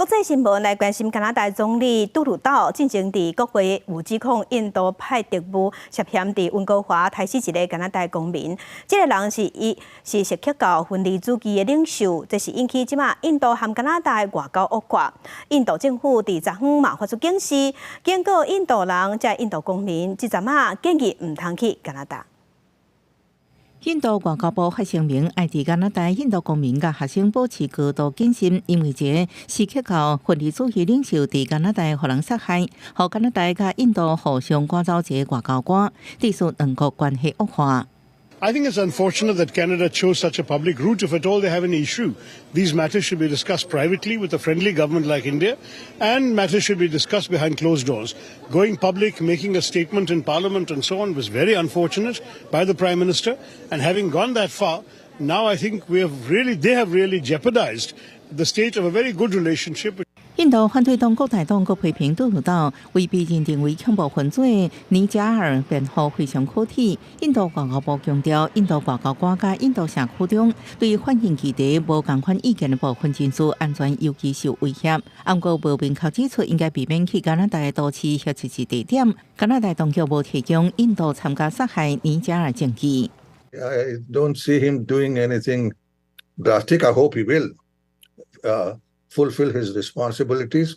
國際新聞來關心加拿大總理杜魯道進前佇國會有指控印度派特務涉嫌佇溫哥華刣死一个加拿大公民，這个人是伊是錫克教分離主義的領袖，這是引起這馬印度和加拿大外交惡化。印度政府佇昨昏嘛發出警示，警告印度人這印度公民，這陣仔建議毋通去加拿大。印度外交部發聲明，愛佇加拿大印度公民佮學生保持高度謹慎，因為這個錫克教分離主義領袖佇加拿大予人殺害，予加拿大佮印度互相趕走一个外交官，致使兩國關係惡化。 I think it's unfortunate that Canada chose such a public route. If at all they have an issue, these matters should be discussed privately with a friendly government like India, and matters should be discussed behind closed doors. Going public, making a statement in parliament and so on was very unfortunate by the Prime Minister. And having gone that far, now I think they have really jeopardized the state of a very good relationship. 印度反對黨國大黨閣批評杜魯道為被認定為恐怖分子的尼加爾辯護非常可恥。印度外交部強調，印度外交官佮印度社區中對反映議題無仝款意見的部分人士安全尤其受威脅。毋過無明確指出應該避免去加拿大的都市或者是地點。加拿大當局無提供印度參加殺害尼加爾證據。 I don't see him doing anything drastic. I hope he will fulfill his responsibilities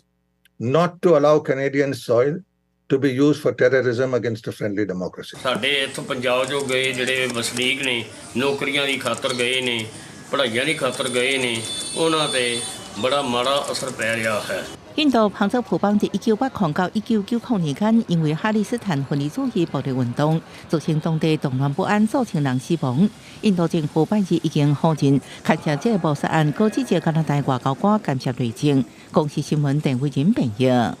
not to allow Canadian soil to be used for terrorism against a friendly democracy. ਸਾਡੇ ਇੱਥੋਂ ਪੰਜਾਬ ਚੋਂ ਗਏ ਜਿਹੜੇ ਵਸਨੀਕ ਨੇ, ਨੌਕਰੀਆਂ ਦੀ ਖਾਤਰ ਗਏ ਨੇ, ਪੜ੍ਹਾਈਆਂ ਦੀ ਖਾਤਰ ਗਏ ਨੇ, ਉਹਨਾਂ ਤੇ ਬੜਾ ਮਾੜਾ ਅਸਰ ਪੈ ਰਿਹਾ ਹੈ。印度旁遮普邦佇1980到1990年間，因為哈里斯坦分離主義暴力運動，造成當地動亂不安，數千人死亡。印度政府拜二已經否認牽涉這個謀殺案，閣指責加拿大外交官干涉內政。公視新聞鄧偉仁編譯。